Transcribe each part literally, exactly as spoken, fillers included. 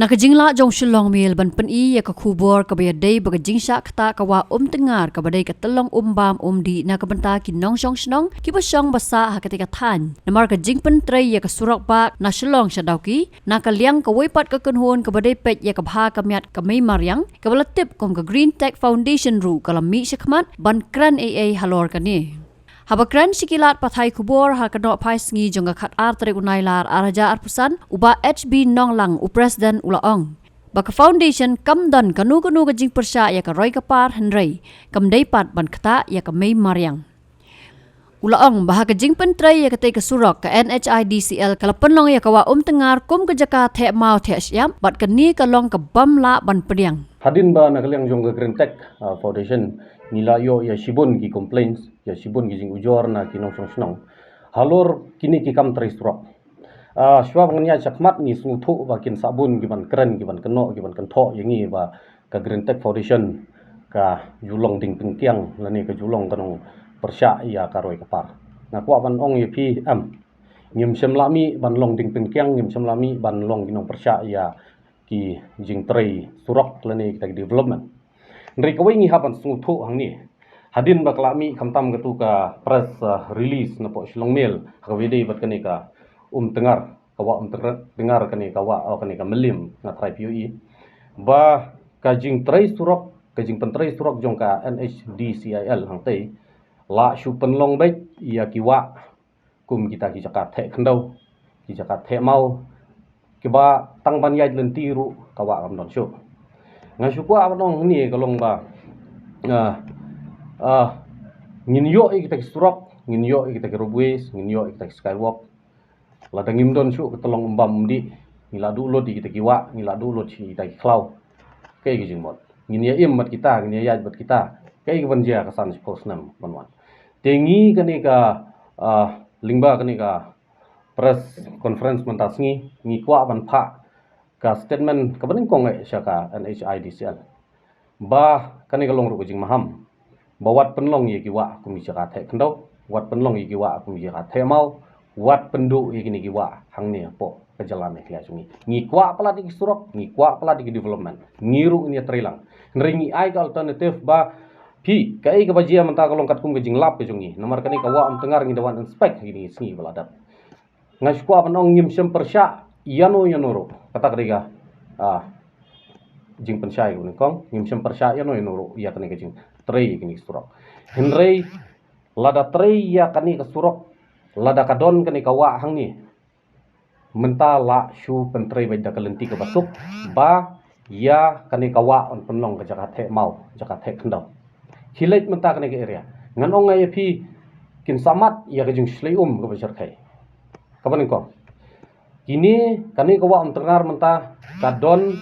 Na ka jinglah jong Shillong Mail ban pyni ïa ka khubor kaba ïadei bad ka jingshah ktah ka wah Umtngar kaba dei ka tyllong umbam umdih na ka bynta ki nongshong shnong kiba shong ba sah ha katei ka thaiñ namar ka jingpyntrei ïa ka surok bah na Shillong sha Dawki, na ka liang kawei pat ka kynhun kaba dei peit ïa ka bha ka miat ka mei mariang kaba la tip kum ka Green Tech Foundation ruh ka la mih shakhmat ban kren ei ei halor kane. Haba kren sha ki lad pathai khubor ha ka nohphai sngi jong ka khatar tarik u Nailar arhajar arphew san, u Bah H B Nonglang, u President, u la ong ba ka foundation kam don kano kano ka jingpyrshah ïa ka roi ka par, hynrei kam dei pat ban ktah ïa ka mei mariang. U la ong ba ha ka jingpyntrei ïa katei ka surok, ka N H I D C L ka la pynlong ïa ka wah Umtngar kum ka jaka theh maw theh shyiap, bad kane ka long ka bym lah ban pdiang. Hadien ba na ka liang jong ka Green Tech, ah, Foundation, ngi la ïoh ïa shibun ki complaints, ïa shibun ki jingujor na ki nongshong shnong halor kine ki kam trei surok. Ah, shuwa ba ngan ïaid shakhmat, ngi sngewthuh ba kin sa bun ki ban kren, ki ban kynnoh, ki ban kynthoh ïa ngi ba ka Green Tech Foundation ka ju long ding pynkiang lane ka ju long ka nongpyrshah ïa ka roi ka par. Nga kwah ban ong ïa phi, em, ngim shym la mih ban long ding pynkiang, ngim shym la mih ban long ki nongpyrshah ïa ki jingtrei surok lane kita ki development. Hynrei kawei ngi hap ban sngewthuh hangne. Hadien ba ka la mih khamtam katu ka press, uh, release na poh Shillong Mail, ha kaba ïadei bad kane ka Umtngar, ka wah Umtngar, kane ka wah, oh, kane ka Mylliem, nga trai P O E, ba ka jingtrei surok, ka jingpyntrei surok jong ka N H D C I L hangtei la shu pynlong beit ïa ki wah kum kita ki jaka theh khyndew, ki jaka theh maw, kiba tang ban ïaid lynti ruh ka wah kam don shuh. Nga shu kwah ban ong hangne ka long ba, ah, ah, ngin ïoh ïa kita ki surok, ngin ïoh ïa kita ki ropeways, ngin ïoh ïa kita ki skywalk. Lada ngim don shuh ka tyllong umbam umdih, ngi la duh lut ïa kita ki wah, ngi la duh lut ïa kita ki khlaw. Kaei ka jingmut? Ngin ïa im bad kita, ngin ïa ïaid bad kita. Kaei kaban jia ka san shiphew snem ban wan? Te ngi kane ka, ah, lyngba kane ka press conference mynta sngi, ngi kwah ban phah ka statement kaba nyngkong eh sha ka N H I D C L, ba kane ka long ruh ka jingmaham ba wat pynlong ïa ki wah kum ki jaka theh khyndew, wat pynlong ïa ki wah kum ki jaka theh maw, wat pynduh ïa kine ki wah hangne hapoh ka jylla Meghalaya jong ngi. Ngi kwah palat ïa ki surok, ngi kwah palat ïa ki development, ngi ruh ngin ïa trei lang. Hynrei ngi ai ka alternative ba, phi, kaei kaba jia mynta ka long katkum ka jinglap ka jong ngi. Namar kane ka wah Umtngar ngi da wan inspect ha kine ki sngi ba la dep. Nga shu kwah ban ong ngim shym pyrshah ïano ïano ruh. Kata ka dei ka, ah, jingpynshai kaba nyngkong, ngim shym pyrshah ïano ïano ruh ïa kane ka jingtrei ïa kane ka surok. Hynrei lada trei ïa kane ka surok, lada ka don kane ka wah hangne, mynta la shu pyntrei beit da ka lynti kaba suk ba ïa kane ka wah yn pynlong ka jaka theh maw, jaka theh khyndew. Khie leit mynta kane ka area. Ngan ong ïa phi, kin sa mad ïa ka jingshlei um kaba shyrkhei. Kaba nyngkong, kine, kane ka wah Umtngar mynta ka don,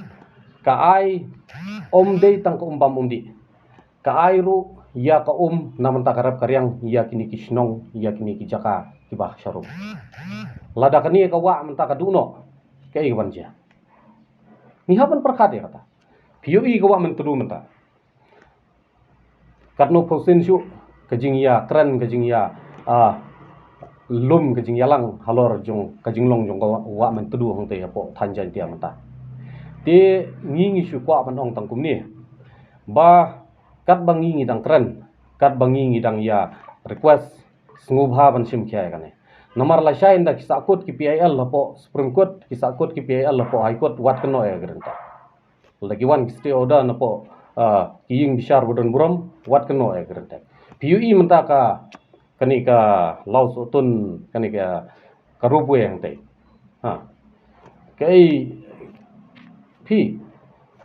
ka ai, ym dei tang ka umbam umdih, ka ai ruh ïa ka um na bynta ka rep ka riang ïa kine ki shnong, ïa kine ki jaka kiba ha sharum. Lada kane ka wah mynta ka duh noh, kaei kaban jia? Ngi hap ban pyrkhat ïa kata. Phi ïohi ka wah Myntdu mynta, katno phew sien shuh ka jingïakren, ka jingïa, ah, lum, ka jingïalang halor jong ka jinglong jong ka wah, wah Myntdu hangtei hapoh thaiñ Jaintia mynta. Te ngi, ngi shu kwah ban ong tang kumne, ba katba ngi, ngi dang kren, katba ngi, ngi dang ïa request, sngewbha ban shim khia ïa kane. Namar lashai ynda ki sahkut ki P I L hapoh Supreme Court, ki sahkut ki P I L hapoh High Court, wat kynnoh ïa ka Green Tech. Lada ki wan ki stay order napoh, ah, ki ïing bishar ba don burom, wat kynnoh ïa ka Green Tech. Phi ïohi mynta ka, kane ka Lawsohtun, kane ka, ka ropeway hangtei. Ha. Kaei, phi,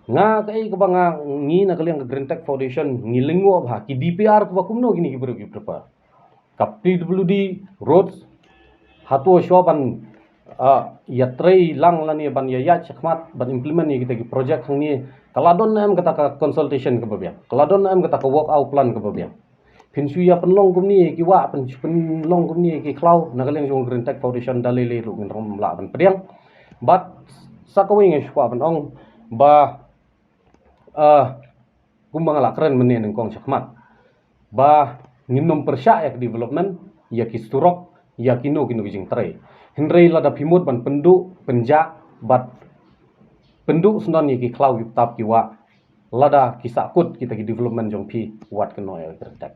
nga kaei kaba nga, ngi na ka liang ka Green Tech Foundation ngi lyngngoh bha, ki D P R kaba kumno kine ki briew ki prepare. Ka P W D, Roads, hato shuwa ban, ah, ïatrei lang lane ban ïa ïaid shakhmat ban implement ïa kita ki project hangne, ka la don ne em kata ka consultation kaba biang, ka la don ne em kata ka workout plan kaba biang? Phin shu ïa pynlong kumne ïa ki wah, phin shu pynlong kumne ïa ki khlaw na ka liang jong Green Tech Foundation, da lei lei ruh ngin ym lah ban pdiang. Bad sa kawei nga shu kwah ban ong ba, ah, kumba nga la kren mynne nyngkong shakhmat, ba ngin ym pyrshah ïa ka development, ïa ki surok, ïa kino kino ki jingtrei. Hynrei lada phi mut ban pynduh pynjah bad pynduh sngewdon ïa ki khlaw ki btap ki wah, lada ki sahkut kita ki development jong phi, wat kynnoh ïa ka Green Tech.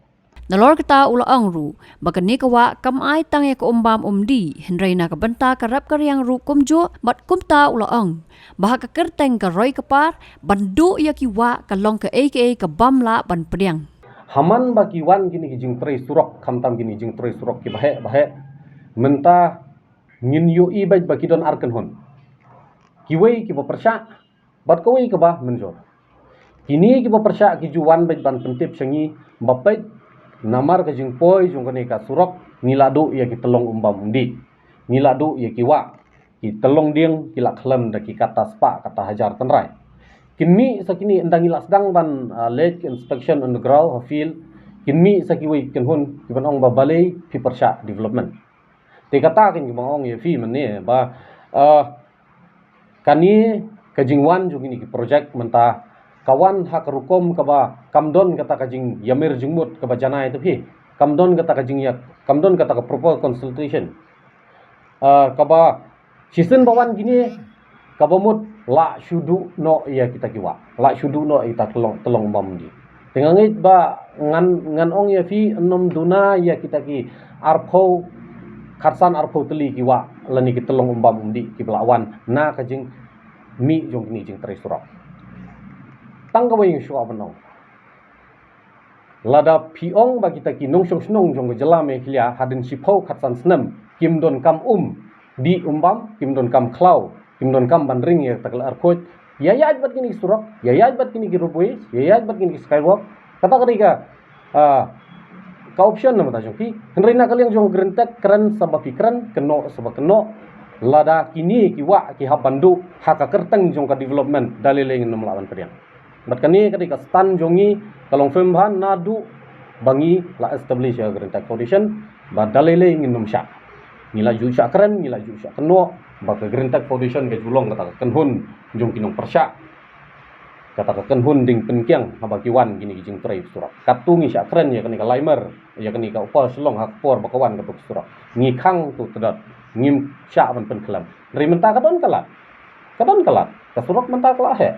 Nalor kata u la ong ruh ba kane ka wah kam ai tang ïa ka umbam umdih, hynrei na ka bynta ka rep ka riang ruh kumjuh. Bad kumta u la ong ba ha ka kyrteng ka roi ka par ban duh ïa ki wah ka long kaei kaei ka bym lah ban pdiang. Haman ba ki wan kine ki jingtrei surok, khamtam kine ki jingtrei surok ki baheh baheh, mynta ngin ïohi beit ba ki don ar kynhun. Kiwei kiba pyrshah, bad kawei kaba mynjur. Kine kiba pyrshah ki ju wan beit ban pyntip sha ngi ba peit, namar ka jingpoi jong kane ka surok, ngi la duh ïa ki tyllong umbam umdih, ngi la duh ïa ki wah, ki tyllong dieng ki la khlem da ki kata spah kata hajar tynrai. Kin mih sa kine, ynda ngi la sdang ban, ah, leit inspection on the ground, ha field, kin mih sa kiwei kynhun kiban ong ba balei phi pyrshah development. Te kata kane kaba nga ong ïa phi mynne ba, ah, kane ka jingwan jong kine ki project mynta ka wan ha ka rukom kaba kam don kata ka jingïamir jingmut kaba janai te phi. Kam don kata ka jingïa, kam don kata ka proper consultation. Ah, kaba shisien ba wan kine, kaba mut lah shu duh noh ïa kita ki wah, lah shu duh noh ïa kita tyllong, tyllong umbam umdih. Te nga ngeit ba ngan, ngan ong ïa phi, ym duna ïa kita ki arphew, khatsan arphew tylli ki wah lane ki tyllong umbam umdih kiba la wan na ka jingmih jong kine ki jingtrei surok. Tang kawei nga shu ap ban ong, lada phi ong ba kita ki nongshong shnong jong ka jylla Meghalaya hadien shiphew khatsan snem kim donkam umdih umbam, kim donkam khlaw, kim donkam ban ring ïa kata ka lyer khuid, ïa ïaid bad kine ki surok, ïa ïaid bad kine ki roadways, ïa ïaid bad kine ki skywalk. Kata ka dei ka, ah, ka option namar jong phi. Hynrei na ka liang jong Green Tech, kren sa ba phi kren, kynnoh sa ba kynnoh. Lada kine ki wah ki hap ban duh ha ka kyrteng jong ka development, da lei lei ngin ym lah ban pdiang. Bad kane ka dei ka stand jong ngi, ka long firm bha naduh ba ngi la establish ïa ka Green Tech Foundation, ba da lei lei ngin ym shah. Ngi la ju shah kren, ngi la ju shah kynnoh ba ka Green Tech Foundation ka ju long kata ka kynhun jong ki nongpyrshah, kata ka kynhun dieng pynkiang haba ki wan kine ki jingtrei surok. Katto ngi shah kren ïa kane ka laimer, ïa kane ka Upper Shillong ha ka por ba ka wan kato ka surok. Ngi khang to tdot, ngim shah ban pynkhlem. Hynrei mynta ka don ka lad, ka don ka lad, ka surok mynta ka la heh.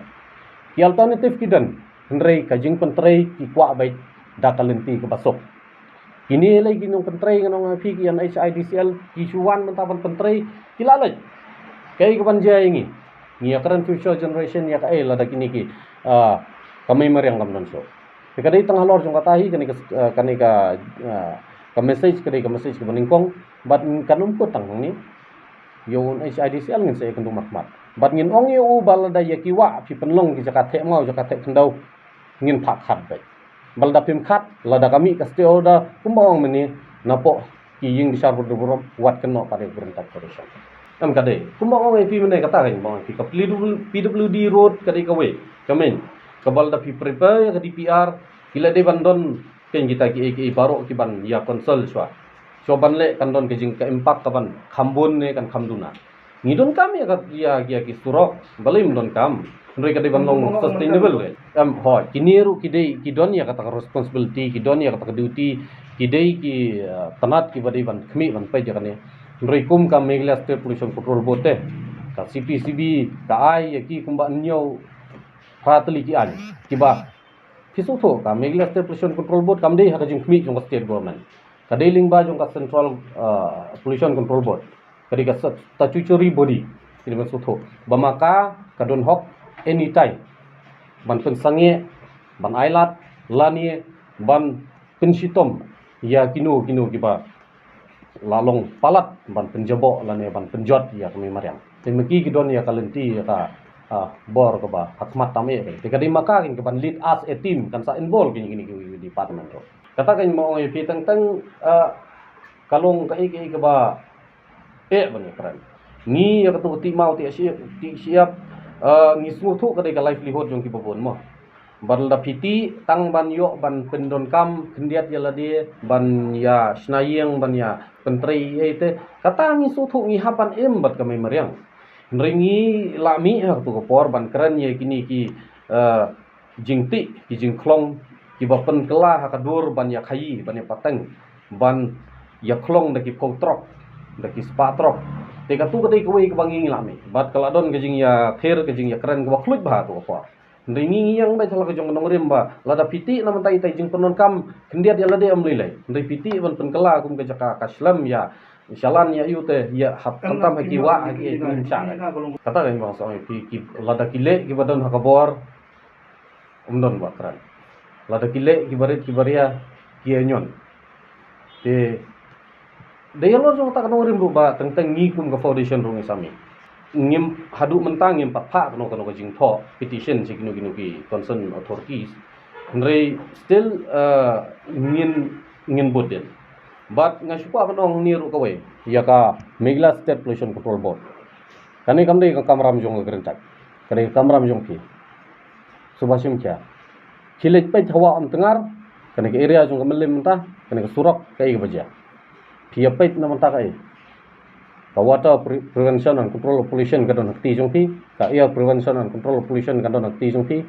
Ki alternative ki don, hynrei ka jingpyntrei ki kwah beit da ka lynti kaba suk. Kine lei ki nongpyntrei, ngan ong ïa phi, ki N H I D C L, ki shu wan mynta ban pyntrei, ki la leit. Kaei kaban jia ïa ngi? Ngi ïa kren future generation ïa kaei lada kine ki, ah, ka mei mariang kam don shuh. Te ka dei tang halor jong kata hi kane ka, ah, kane ka, ah, ka message, ka dei ka message kaba nyngkong. Bad kan ym kut tang hangne, ïa u N H I D C L ngin sa ïakynduh markhmat. Bad ngin ong ïa u ba lada ïa ki wah phi pynlong ki jaka theh maw, jaka theh khyndew, ngin phah khat beit. Ba lada phim khat, lada ka mih ka stay order, kumba ong mynne, napoh ki ïing bishar bad burom, wat kynnoh pat ïa ka Green Tech Foundation. Em ka dei, kumba ong ïa phi mynne, kata ka ong ïa phi, ka P W D road ka dei kawei, ka main. Kaba lada phi prepare ïa ka D P R, ki la dei ban don kein kita kiei kiei baroh kiban ïa consult shuwa. Shuwa ban leh kan don ka jing, ka impact kaban kham bun ne kan kham duna. Ngi donkam ïa ka, ïa, ïa ki surok, balei ym donkam? Hynrei ka dei ban long sustainable. Em, hooid, kine ruh ki dei, ki don ïa kata ka responsibility, ki don ïa kata ka duty, ki dei ki, eh, tnat kiba dei ban khmih ban peit ïa kane. Hynrei kum ka Meghalaya State Pollution Control Board te, ka C P C B, ka ai ïa ki kumba hynñiew phra tylli ki aiñ, kiba, phi sngewthuh, ka Meghalaya State Pollution Control Board kam dei ha ka jingkhmih jong ka state government. Ka dei lyngba jong ka Central, uh, Pollution Control Board. Ka dei ka sta-, statutory body. Kine ban sngewthuh ba ma ka, ka don hok anytime ban pynsangeh, ban ailad, lane ban pynshitom ïa kino kino kiba la long palat ban pynjaboh lane ban pynjot ïa ka mei mariang. Te ma ki ki don ïa ka lynti ïa ka, ah, bor kaba ha khmat tam eh. Te ka dei ma ka kin kaban lead as a team, kan sa involve kine kine ki department ruh. Kata kan ma ong ïa phi teng teng, ah, ka long kaei kaei kaba eh ban ïakren. Ngi ïa kato ka tih maw tih shyiap, tih shyiap, ah, ngi sngewthuh ka dei ka livelihood jong kiba bun mo. Bad lada phi tih tang ban ïoh ban pyndonkam khyndiat ïa lade, ban ïa shna ïing, ban ïa pyntrei ei ei te, kata ngi sngewthuh ngi hap ban im bad ka mei mariang. Hynrei ngi la mih ha kato ka por ban kren ïa kine ki, eh, jingtih, ki jingkhlong kiba pynkylla ha ka dur ban ïa khaïi, ban ïa pateng, ban ïa khlong da ki phew trok, da ki spah trok. Te katu ka dei kawei kaba ngi ngi la mih. Bad ka la don ka jingïathir, ka jingïakren kaba khluit bha tu ka por. Hynrei ngi ngi ïeng beit ha la ka jong ka nongrim ba lada phi tih na mynta ita i jingpyndonkam khyndiat ïa lade ym lei lei. Hynrei phi tih ban pynkylla kum ka jaka ka shlem ïa shalan ïa ïu te ïa hap khamtam ha ki wah ha ki ïa ki ym shah. Kata ka ïa bang song phi ki lada ki leh kiba don ha ka bor. Ym don ba kren. Lada ki leh kiba rit kiba ria ki ïa ñion. Te da ïalor jong kata ka nongrim ruh ba teng teng ngi kum ka foundation ruh ngi sa mih. Ngim haduh mynta ngim pat phah kano kano ka jingthoh petition sha kino kino ki concerned authorities. Hynrei still, uh, ngin ngin bud din. Bad nga shu kwah ban ong hangne ruh kawei ïa ka Meghalaya State Pollution Control Board. Kane kam dei ka kamram jong ka Green Tech. Ka dei ka kamram jong phi. Suba shim khia. Ki leit peit ha Wah Umtyngar, kane ka area jong ka Mylliem mynta, kane ka surok kaei kaba jia. Phi ïa peit na mynta kaei. Ka Water Pre-, Prevention and Control of Pollution ka don ha kti jong phi, ka Air Prevention and Control of Pollution ka don ha kti jong phi,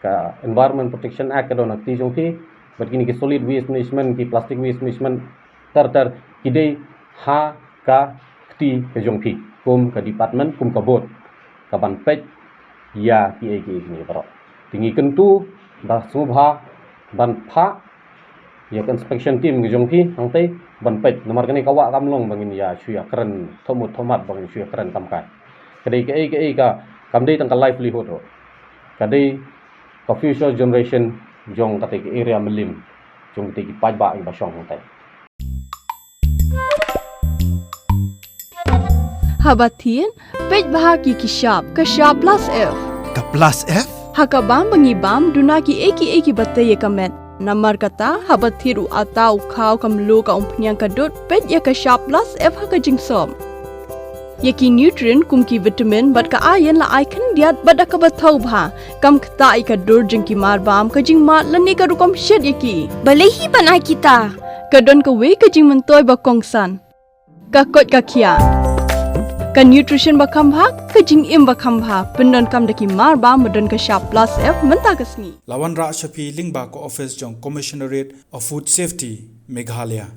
ka Environment Protection Act ka don ha kti jong phi, bad kine ki solid waste management, ki plastic waste management, ter ter ki dei ha ka kti ka jong phi kum ka department, kum ka board, ka ban peit ïa kiei kiei kine baroh. Te ngi kyntu ba sngewbha ban phah ïa ka inspection team ka jong phi hangtei ban peit, namar kane ka wah kam long ba ngin ïa shu ïakren thohmut thohmat, ba ngin shu ïakren kam kai. Ka dei kaei kaei ka, kam dei tang ka livelihood ruh, ka dei ka future generation jong katei ka area Mylliem, jong katei ki paidbah kiba shong hangtei. Haba thied, peit bha ki ki shap, ka shap plus F. Ka plus F? Ha ka bam ba ngi bam, duna kiei kiei kiba tei ïa ka met. Namar kata, haba thied u atta, u khaw, ka mluh, ka umphniang, ka dud, peit ïa ka shap plus F ha ka jingsop. Ïa ki nutrient kum ki vitamin bad ka iron la ai khyndiat bad da kaba thaw bha. Kam ktah ïa ka dur jong ki mar bam, ka jingmad lane ka rukom shet ïa ki. Balei hi ban ai kita? Ka don kawei ka jingmyntoi ba kongsan. Ka koit ka khiah. Ka nutrition ba kham bha, ka jingim ba kham bha. Pyndonkam da ki mar bam ba don ka shap plus F mynta ka sngi. La wanrah sha phi lyngba ka office jong Commissionerate of Food Safety, Meghalaya.